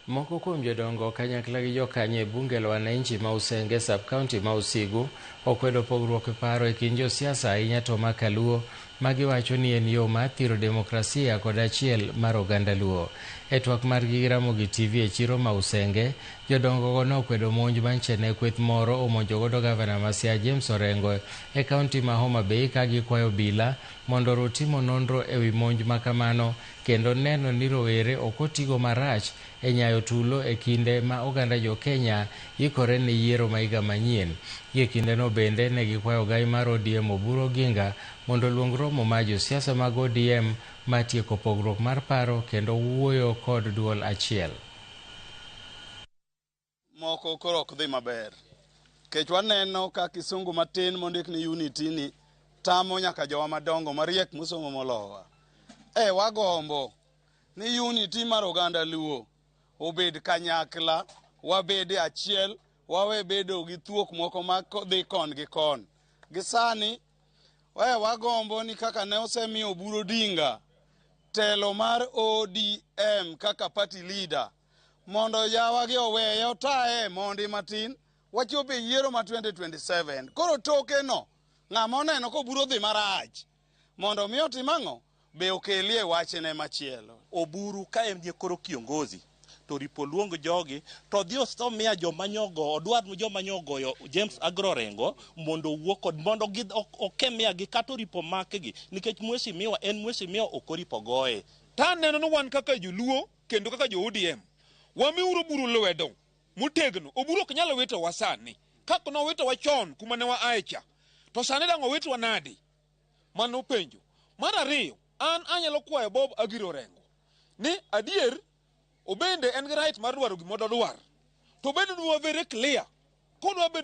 Moko kuom jodongo kanyakla gi jokanyo e bunge la wananchi ma Usenge sub-county ma Usigu okwedo pogruok e paro e kind josiasa, ahinya to ma Kaluo, ma giwacho ni en yo mar thiro demokrasia kod achiel mar oganda Luo. E twak margi gi Ramogi TV e chiro ma Usenge, jodongo go nokwedo monj manche ne kweth moro omonjo godo gavana ma Siaya James Orengo e kaunti ma Homa Bay, ka gikwayo obila mondo oru timo nonro ewi monj ma kamano kendo neno ni rowere ok otigo marach e nyayo tulo e kinde ma oganda jo Kenya ikore ne yiero ma higa manyien. Gie kindeno bende ne gikwayo gai mar ODM Oburu Oginga mondo oluong romo mar josiasa mag ODM mar tieko pogruok mar paro kendo wuoyo kod duol achiel. Moko koro ok dhi maber. Kech waneno ka kisungu matin mondik ni unity ni tamo nyaka jowa madongo mariek mosomo molowa. E wagombo ni unity mar oganda Luo obed kanyakla, wabed e achiel, wawe bedo gi thuok moko ma dhi kon gi kon. Gi sani, wagombo ni kaka ne osemiyo Oburu Odinga telo mar ODM kaka party leader, mondo yawagi oweye otaye mondi matin wachopo e yiero ma 2027. Koro toke no, ng'ama oneno ka Oburu odhi marach, mondo mi otim ang'o? Be okelie wachne machielo. Oburu ka en koro kiongozi to ripo luong jogi to dhi osomia joma nyogo odwar joma nyogoyo James Agro Orengo mondo owuo kod mondo gi okemia gi kata oripo makgi nikech mheshimiwa en mheshimiwa ok oripo goye. Taneno ni wan kaka joluo kendo kaka jo ODM wamiuru Oburu lwedo motegno. Oburu ok nyal witowa sani kaka nowitowa chon kuma ne waaye cha, to sani dang' owitwa nadi? Mano penjo. Mar ariyo, an anyalo kwayo Bob Agiro Orengo ni adier obende en gi right mar dwaro gima dodwar, to obed nwa very clear kodwa bedo